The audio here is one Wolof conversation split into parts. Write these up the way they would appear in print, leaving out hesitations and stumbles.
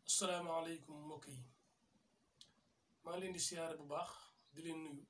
asalaamaaleykum mbokk yi maa ngi leen di siyaare bu baax di leen nuyu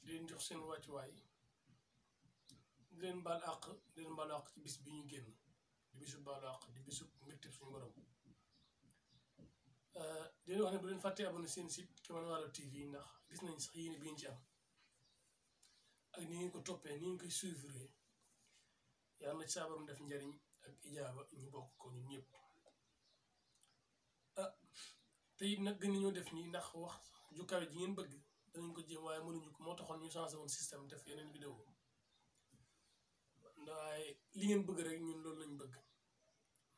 di leen jox seen wàccuwaay di leen baal àq di leen baal àq ci bis bi ñu génn di bisu baalu àq di bisu mbégte suñu borom di leen wax ne bu leen fàttee abonné seen site Kémane Walo TV ndax gis nañ sax yéene bi ngeen ci am ak ni ngeen ko toppee ni ngeen koy suivre yàlla na ci saa borom def njariñ ak ijaaba ñu bokk ko ñun ñëpp. te it nag gën nañoo def nii ndax wax ju kawe ji ngeen bëgg danañ ko jéem waaye mënuñu ko moo taxoon ñu changé woon système def yeneen vidéo waaye li ngeen bëgg rek ñun loolu lañ bëgg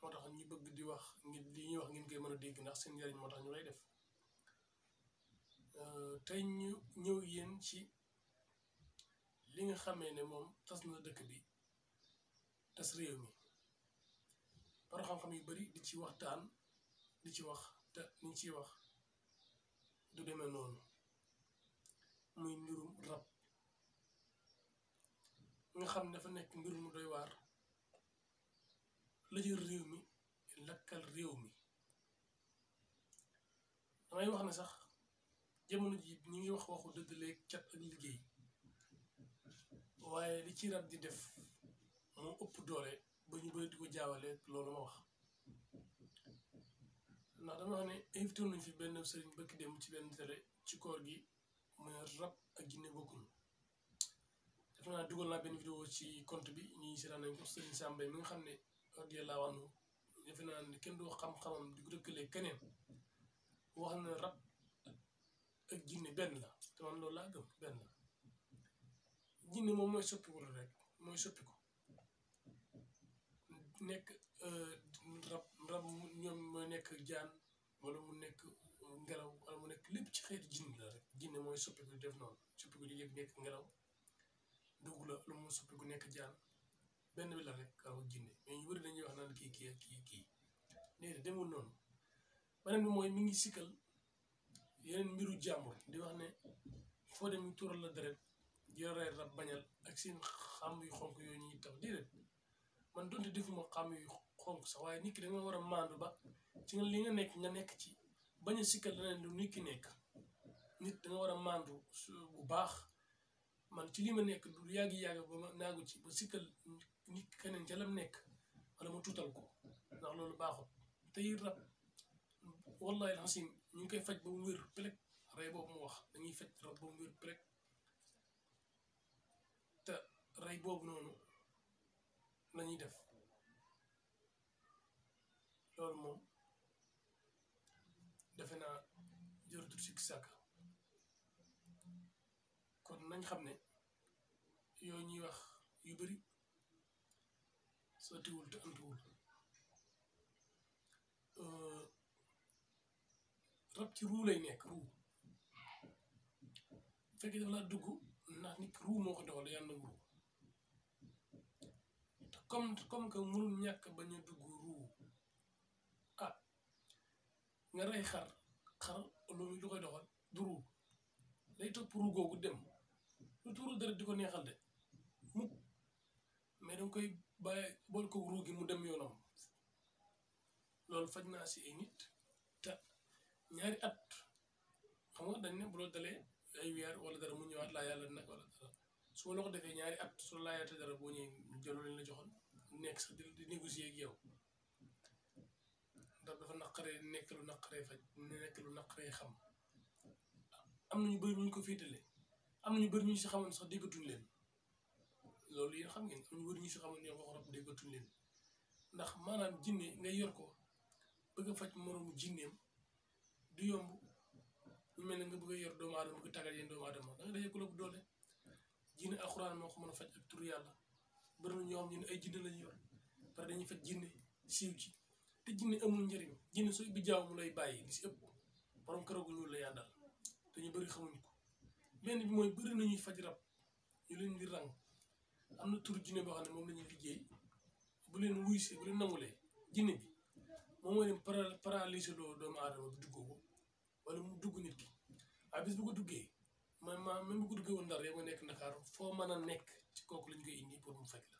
moo tax ñu bëgg di wax ngir li ñuy wax ngeen koy mën a dégg ndax seen njariñ moo tax ñu lay def tey ñu ñëw yéen ci li nga xamee ne moom tas na dëkk bi tas réew mi bara xam-xam yu bari di ci waxtaan di ci wax te niñ ciy wax du demee noonu muy mbirum rab nga xam ne dafa nekk mbir mu doy waar la jël réew mi lakkal réew mi damay wax ne sax jamono ji ñi ngi wax waxu dëddaleeg cat ak liggéey waaye li ci rab di def moo ëpp doole ba ñu bëri di ko jaawale loolu ma wax ndax dama wax ne invité nañ fi benn sëriñ bëkk dem ci benn télé ci koor gi mu ne rab ak jinne bokkuñu def naa dugal naa benn vidéo ci compte bi ñuy seetaan nañ ko sëriñ Sambay mi nga xam ne radiyallahu anhu defe naa ne kenn doo xam-xamam di ko dëkkalee keneen wax na rab ak jinne benn la te man loolu laa gëm benn la jinne moom mooy soppiku rek mooy soppiku nekk rab ñoom mooy nekk jaan wala mu nekk ngelaw wala mu nekk lépp ci xeetu jinne la rek jinne mooy soppiku def noonu soppiku di yëg nekk ngelaw dugg la lu mu soppiku nekk jaan benn bi la rek kaw jinne mais ñu bëri dañuy wax naan kii léegi demul noonu beneen bi mooy mi ngi sikkal yeneen mbiru jàmbur di wax ne foo dem ñu tural la deret jëray rab bañal ak seen xam yu xonk yooyu ñuy tax déedéet man donte defuma xam yu xonk sax waaye nit ki da nga war a maandu ba ci li nga nekk ci bañ a sikkal leneen lu nit ki nekk nit da nga war a maandu bu baax man ci li ma nekk du yàgg-yàgg ba ma naagu ci ba sikkal nit keneen ca lam nekk wala ma tuutal ko ndax loolu baaxut te it rab wallahi alxasim ñu ngi koy faj ba mu wér pelek rey boobu mu wax dañuy faj rab ba mu wér pelek te rey boobu noonu lañuy def loolu moom defe naa jëratul sikki sàkk kon nañ xam ne yooyu ñuy wax yu bari sottiwul te antuwul rab ci ruu lay nekk ruu fekkee dafa laa dugg ndax nit ruu moo ko doxal yàlla na ruu te comme que mënul ñàkk bañ a dugg ruu nga rey xar loolu lu koy doxal du ruu day topp ruu googu dem lu tuuru deret di ko neexal de mukk mais danga koy bàyyi bool ko ruu gi mu dem yoonam loolu faj naa si ay nit te ñaari at xam nga dañ ne bu loolu dalee ay weer wala dara mu ñëwaat laa yàlla nag wala dara su ma la ko defee ñaari at su la laayaate dara boo ñëwee jëloo leen la joxoon nekk sax di négocier ak yow ndax dafa naqaree nekk lu naqaree faj nekk lu naqaree xam am na ñu bëri ñu ko féetale am na ñu bëri ñu si xamoon sax déggatuñ leen loolu yéen xam ngeen am ñu bëri ñu si xamoon ñoo ko rab déggatuñ leen ndax maanaam jinne ngay yor ko bëgg a faj moroomu jinneem du yomb ñu mel ne nga bëgg a yor doomu aadama bëgg a tàggat yéen doomu aadama da nga daje ko la bu doole jinne alxuraan moo ko mën a faj ak turu yàlla bëri na ñoo xam ne ay jinne lañu yor parce que dañuy faj jinne siiw ci te jinne amul njëriñ jinne sooy bi jaaw mu lay bàyyi li si ëpp borom karagu ñuul la yàndal te ñu bëri xamuñ ko benn bi mooy bëri nañuy faj rab ñu leen di rang am na tur jinne boo xam ne moom la ñuy liggéey bu leen wuy si bu leen nangulee jinne bi moom mooy dem paralysé loo doomu aadama bi duggoo ko wala mu dugg nit ki waaye bis bu ko duggee même bu ko duggee woon ndar yow nga nekk Ndakaaru foo mën a nekk ci kooku lañ koy indi pour mu faj la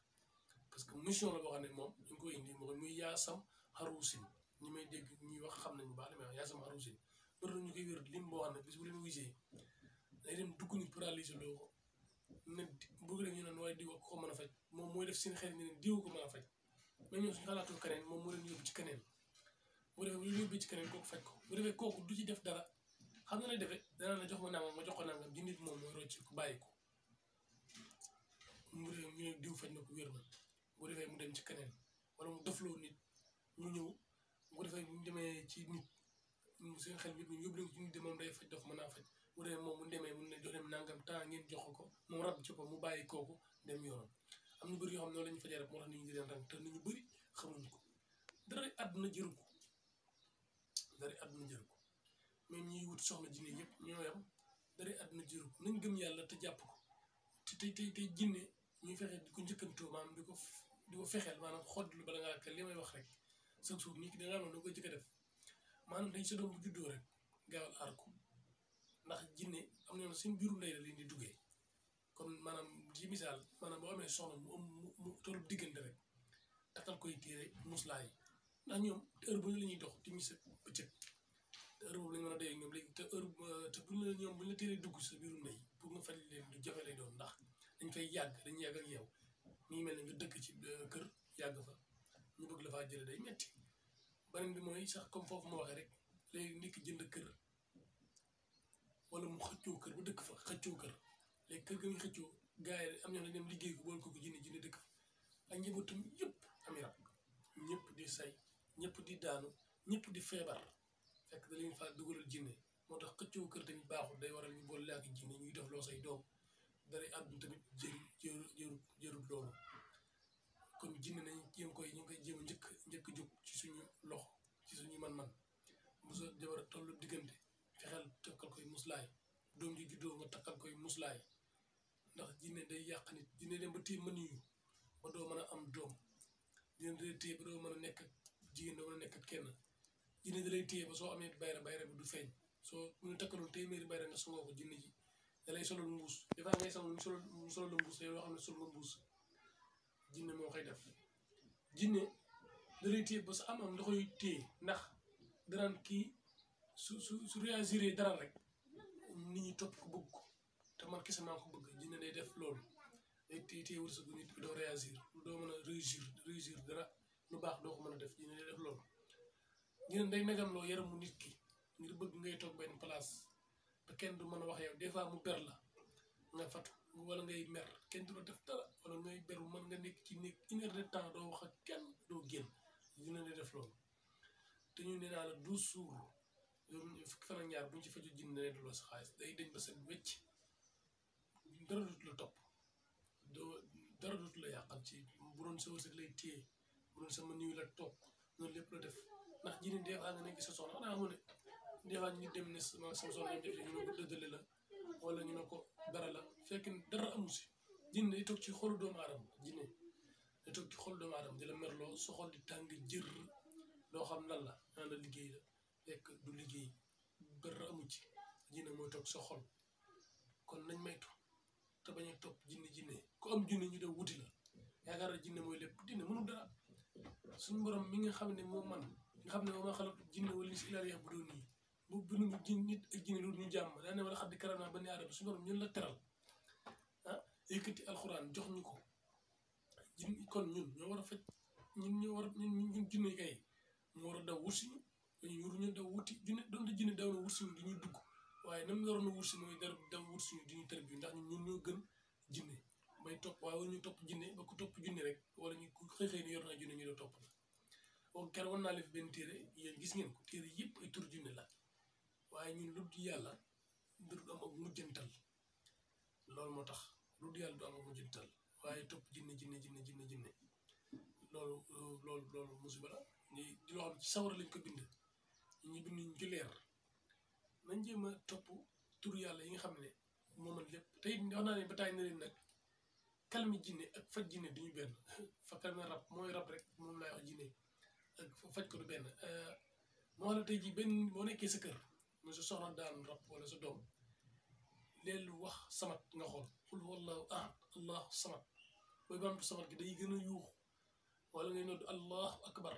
parce que mission la boo xam ne moom ñu ngi koy indi moo muy yaa sam xaruusin ñi may may dégg ñuy wax xam nañ bu baax li may wax yaa sama arusin bëri na ñu koy wér lim boo xam ne bis bu leen wisee day dem dugg ñu paralyser loo ko ne bëgg rek ñu naan waaye diw ko mën a faj moom mooy def seen xel ne diw ko mën a faj mais ñoom suñu xalaatoo keneen moom moo leen yóbbu ci keneen bu defee bu yóbbu ci keneen kooku faj ko bu defee kooku du ci def dara xam na lay defee danaa la jox ma nangam ma jox ko nangam ji nit moom mooy rocci ko bàyyi ko mu defee ñu ne diw faj na ko wér na bu defee mu dem ci keneen wala mu defloo nit ñu ñëw bu defee bu ñu demee ci nit seen xel bi ñu yóbbu leen ci nit de moom day faj dox mën naa faj bu defee moom mu demee mun ne jox dem nangam temps ngeen jox ko moom rab ci ko mu bàyyi kooku dem yoonam am ñu bëri yoo xam ne noonu la ñu fajee rek moo tax nit ñi di leen rang te nit ñu bëri xamuñ ko dara àdduna jëru ko dara àdduna jëru ko même ñiy wut soxna jinne yëpp ñoo yam dara àdduna jëru ko nañ gëm yàlla te jàpp ko te tey jinne ñuy fexe di ko njëkkantoo maanaam di ko fexeel maanaam xodd lu bala ngaa kal li may wax rek chaque jour nit ki da ngaa noonu da koy jëkk a def maanaam dañ sa doom bu juddoo rek gaawal aar ko ndax jinne am na seen biiru ndey la leen di duggee kon maanaam ci misaal maanaam boo amee soxna mu tollu diggante rek takkal koy téere muslaay ndax ñoom te heure bu ñu la ñuy dox timis ak bëccëg te heure boobu lañ mën a doy ñoom léegi te heure te buñ la téere dugg sa biiru ndey pour nga faj leen du jafe lay doon ndax dañ fay yàgg dañuy yàgg ak yow mi ngi mel ne nga dëkk ci kër yàgg fa ñu bëgg la faa jële day metti beneen bi mooy sax comme foofu ma waxee rek léegi nit ki jënd kër wala mu xëccoo kër ba dëkk fa xëccoo kër léegi kër ga ñu xëccoo gars yi am ñoo ne dem liggéey ko bool ko jinne dëkk fa ak njabootam yëpp ami rab ñëpp di say ñëpp di daanu ñëpp di feebar fekk da leen faa dugalal jinne moo tax xëccoo kër tamit baaxul day waral ñu boole ak jinne ñuy def loo say doom dara àdduna tamit jërut loolu kon jinne nañ ñu ngi koy jéem a njëkk jóg ci suñu loxo ci suñu man-man bu sa jabar tollu diggante fexeel takkal koy muslaay doom ji juddoo nga takkal koy muslaay ndax jinne day yàq nit jinne dem ba téye mën yu ba doo mën a am doom jinne da lay téye ba doo mën a nekk ak jigéen doo mën a nekk ak kenn jinne da lay téye ba soo amee bayra bi du feeñ soo mu ne takkaloon téeméeri bayra nga songoo ko jinne ji da lay solal mbuus dafaa ngay sang mu solal la mbuus yoo xam ne sol nga mbuus jinne moo koy def jinne da lay téye ba sa am da koy téye ndax danaan kii su réagiré dara rek nit ñi topp ko bëgg ko te man kese maa ko bëgg jinne day def loolu day téye wërsëgu nit bi doo réagir doo mën a réussir dara lu baax doo ko mën a def jinne day def loolu jinne day nagam loo yaramu nit ki ngir bëgg ngay toog benn place ba kenn du mën a wax yow des fois mu ber la nga fatu wala ngay mer kenn du la def dara wala ngay beru mën nga nekk ci nekk 1 heure de temps doo wax ak kenn doo génn jinne day def loolu te ñu nee naa la 12 jours fukki fan ak ñaar buñ ci faju jinne ne du la sa xaalis day dañ ba set wecc dara dut la topp dara dut la yàqal ci bu doon sa wërsëg lay téye bu doon sama niw la toog noonu lépp la def ndax jinne des fois nga nekk sa soxna xanaa mu ne des fois ñu dem ne sama soxna ñu ne ko dëddale la wala ñu ne ko dara la fekk dara amu si jinne day toog ci xolu doomu aadama jinne day toog ci xolu doomu aadama di la merloo sa xol di tàng jër doo xam lan la naan la liggéey la fekk du liggéey dara amu ci jinne mooy toog sa xol kon nañ maytu te bañ a topp jinne ku am jinne ñu def wuti la yaakaar na jinne mooy lépp jinne mënu dara suñu borom mi nga xam ne moo man nga xam ne moo ma xalatu jinne wala li si ilaal yax bu doon nii bu bindu nit ak jinne lu ñu jàmm daa ne wala xam di karam naa ba ne aadama suñu borom ñun la teral ah yëkkati alxuraan jox ñu ko jinne kon ñun ñoo war a faj ñun jinne kay moo war a daw wut si ñu daw wuti jinne doonte jinne daw na wut si ñu di ñu dugg waaye nam waroon a wut si mooy daw wut si ñu di ñu tër bi ndax ñun ñoo gën jinne bay topp waaye war ñu topp jinne ba ku topp jinne rek wala ñu xëy ni yor naa jinne ñu doo topp la bon keroog war naa leen fi benn téere yéen gis ngeen ko téere yëpp ay tur jinne la waaye ñun lu dul yàlla du am ak mujjantal loolu moo tax lu dul yàlla du am ak mujjantal waaye topp jinne loolu musiba la di loo xam ci sawara lañ ko bind ñu bind ñu ci leer nañ jéem a topp tur yàlla yi nga xam ne moo mën lépp tey wax naa ne ba taay na leen nag kalmi jinne ak faj jinne duñu benn fa kalmi rab mooy rab rek moom laay wax jinne ak faj ko du benn moo xam ne tey jii benn boo nekkee sa kër mooy sa soxna daan rab wala sa doom leelu wax samat nga xool xul wallahu ahad allahu samat booy baamtu samat gi day gën a yuux wala ngay noddu allahu akbar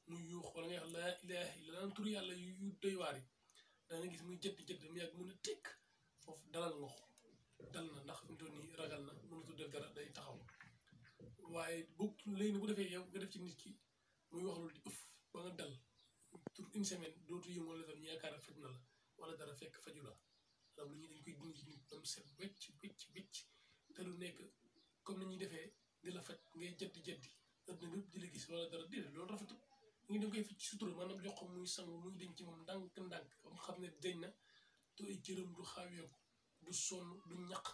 muy yuux wala ngay wax laa ilaha maanaam tur yàlla yu doy waar yi dana gis muy jëdd mu yàgg mun a tekk foofu dalal nga ko dal na ndax fi mu toll nii ragal na mënatul def dara day taxaw waaye bu léegi bu defee yow nga def ci nit ki muy wax loolu di ëff ba nga dal tur une semaine dootu yëngu wala dara ñu yaakaar faj na la wala dara fekk faju la ndax lu ñu dañ koy dindi ci nit ba mu set wecc te lu nekk comme ni ñuy defee di la faj ngay jëddi adduna bépp di la gis wala dara déedéet loolu rafetul ñu ngi da koy fi ci sutura maanaam jox ko muy sangu muy denc ci moom ndànk ba mu xam ne deñ na te ay cëram du xaaweeku du sonn du ñaq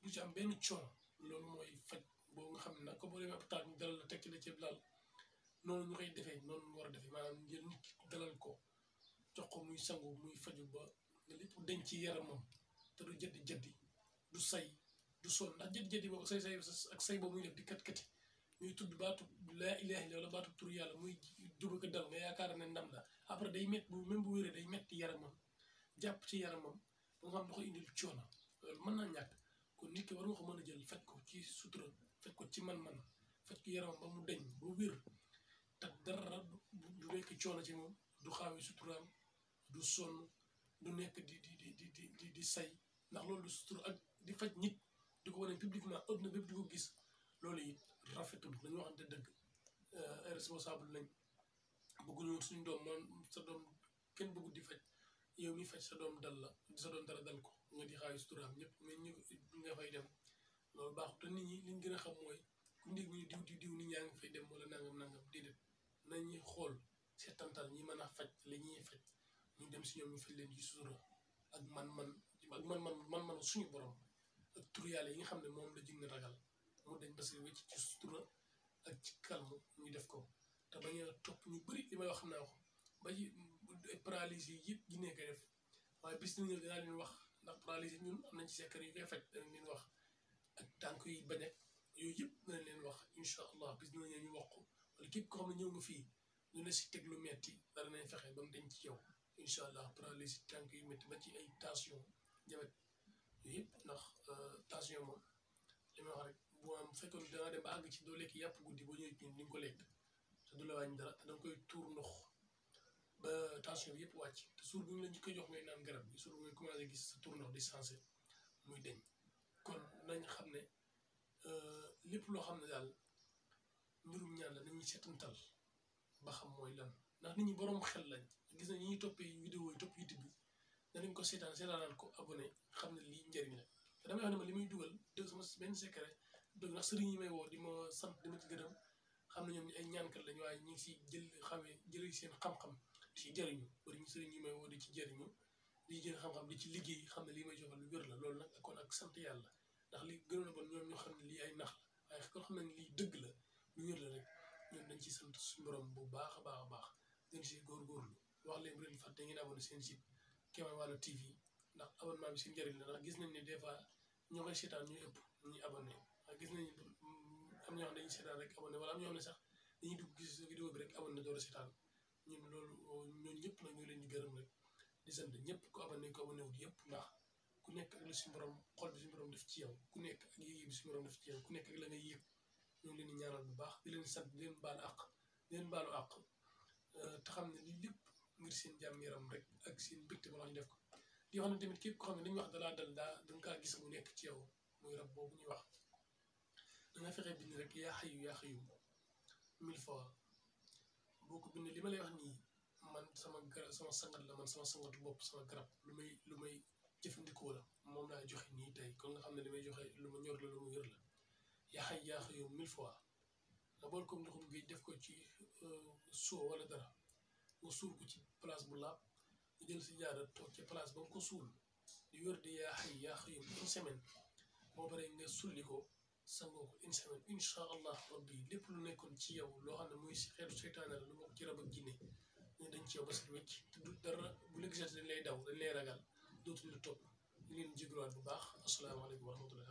du ci am benn coono loolu mooy faj boobu nga xam ne nag comme boo demee hôpital ñu dalal la tekki la ceeb laal noonu ñu koy defee noonu ñu war a defee maanaam njël nit ki dalal ko jox ko muy sangu muy faju ba lépp denc ci yaramam te du jëddi du say du sonn ndax jëddi boobu ak say boobu muy def di kat-kati muy tudd baatu laa ilaaha illa wala baatu tur yàlla muy juba ko dal nga yaakaar ne ndam la après day métti bu même bu wéree day métti yaramam jàpp ci yaramam ba nga xam ne da koy indil coono loolu mën naa ñàkk kon nit ki war nga ko mën a jël faj ko ci sutura faj ko ci man-man faj ko yaramam ba mu deñ ba wér te dara du nekk coono ci moom du xaawee suturaam du sonn du nekk di say ndax loolu du sutura ak di faj nit di ko wane publiquement ëpp na bépp di ko gis loolu it rafetul dañu waxante dëgg ay responsable lañ bëgguñu suñu doom moom sa doom kenn bëggu di faj yow mi faj sa doom dal la sa doom dara dal ko nga di xaawi suturaam ñëpp mais ñu nga fay dem loolu baaxul te nit ñi liñ gën a xam mooy ku ndég ñu diw nit ñaa ngi fay dem wala nangam déedéet nañuy xool seetantal ñi mën a faj la ñuy faj ñu dem si ñoom ñu faj leen ci sutura ak man suñu borom ak tur yàlla yi nga xam ne moom la jig ragal mu dañ parce que wecc ci sutura ak ci kalmu ñu def ko te bañ a topp ñu bëri li may wax xam naa ko ba ci paralysie yi yëpp ji nekk def waaye bis na ñëw dinaa leen wax ndax paralysie ñun am nañ ci secret yu koy faj danañ leen wax ak tànk yi bañ ak yooyu yëpp danañ leen wax incha allah bis na ñëw ñu wax ko wala képp koo xam ne ñëw nga fii ñu ne si teg lu metti dara nañ fexe ba mu dañ ci yow incha allah paralysie tànk yu metti ba ci ay tension jabet yooyu yëpp ndax tension moom li may wax rek boo am fekkoon da nga dem ba àgg ci doo lekk yàpp guddi boo ñëwee ci ñun di nga ko lekk te du la wàññi dara te da nga koy tuur ndox ba tension bi yëpp wàcc te suur bi ñu la ñu koy jox ngay naan garab bi suur bi ngay commencé gis sa tuur ndox di sensé muy deñ kon nañ xam ne lépp loo xam ne daal mbirum ñaan la nañuy seetantal ba xam mooy lan ndax nit ñi borom xel lañ gis na ñi ñuy toppee vidéo yi topp YouTube bi danañ ko seetaanal ko abonné xam ne lii njëriñ la te damay wax ne ma li muy dugal dëgg sama benn secret dëgg ndax sëriñ yi may woo di ma sant di ma ci gërëm xam ne ñoom ay ñaankat lañu waaye ñu ngi si jëlee seen xam-xam di ci jëriñu bari ñu sëriñ yi may woo di ci jëriñu di jël xam-xam di ci liggéey xam ne lii may joxal lu wér la loolu nag kon ak sant yàlla ndax li gënoon a bon ñoom ñoo xam ne lii ay nax la waaye kon xam ne lii dëgg la lu wér la rek ñoom dañ ci sant suñu borom bu baax a baax dañ si góorgóorlu wax leen bu leen fàtte ngeen abonné seen site Kéemaan Walo TV ndax abonnement bi seen njëriñ la ndax gis nañ ne des fois ñoo koy seetaan ñuy ëpp ñuy abonné waaye gis nañ am ñoo xam ne dañuy seetaan rek abonné wala am ñoo xam ne sax dañuy dugg gis vidéo bi rek abonné door a seetaan ñun loolu ñooñu ñëpp nag ñu leen di gërëm rek di sant ñëpp ko abonné wut yëpp ndax ku nekk ak la suñu borom xol bi suñu borom def ci yow ku nekk ak yëg bi suñu borom def ci yow ku nekk ak la ngay yëg ñoo ngi leen di ñaanal bu baax di leen sant di leen baalu àq te xam ne lii lépp ngir seen jàmm yaram rek ak seen mbégte ba ñu def ko di wax ne tamit képp ko xam ne dañuy wax dalaa dal danga kaa gis mu nekk ci yow muy rab boobu ñuy wax danga fexe bind rek yaa xayu 1000 fois boo ko bind li ma lay wax nii man sama sangat la man sama sangatu bopp sama garab lu may jëfandikoo la moom laa joxe nii tey kon nga xam ne li may joxe lu ma ñor la lu ma wér la yaa xayu 1000 fois nga bool comme ndoxum géej def ko ci soo wala dara nga suul ko ci place bu laab nga jël si jaara toog ci place ba nga ko suul di wér di yaa xayu une semaine boo paree nga sulli ko sangoo ko une semaine incha allah rabbi lépp lu nekkoon ci yow loo xam ne muy si xeetu seytaane la lu bokk ci rab ak jinne ñu dañ ci yow ba set wecc te du dara bu la gisee dañ lay daw dañ lay ragal dootuñu la topp ñu leen jégaluwaat bu baax asalaamaaleykum wa rahmatullahi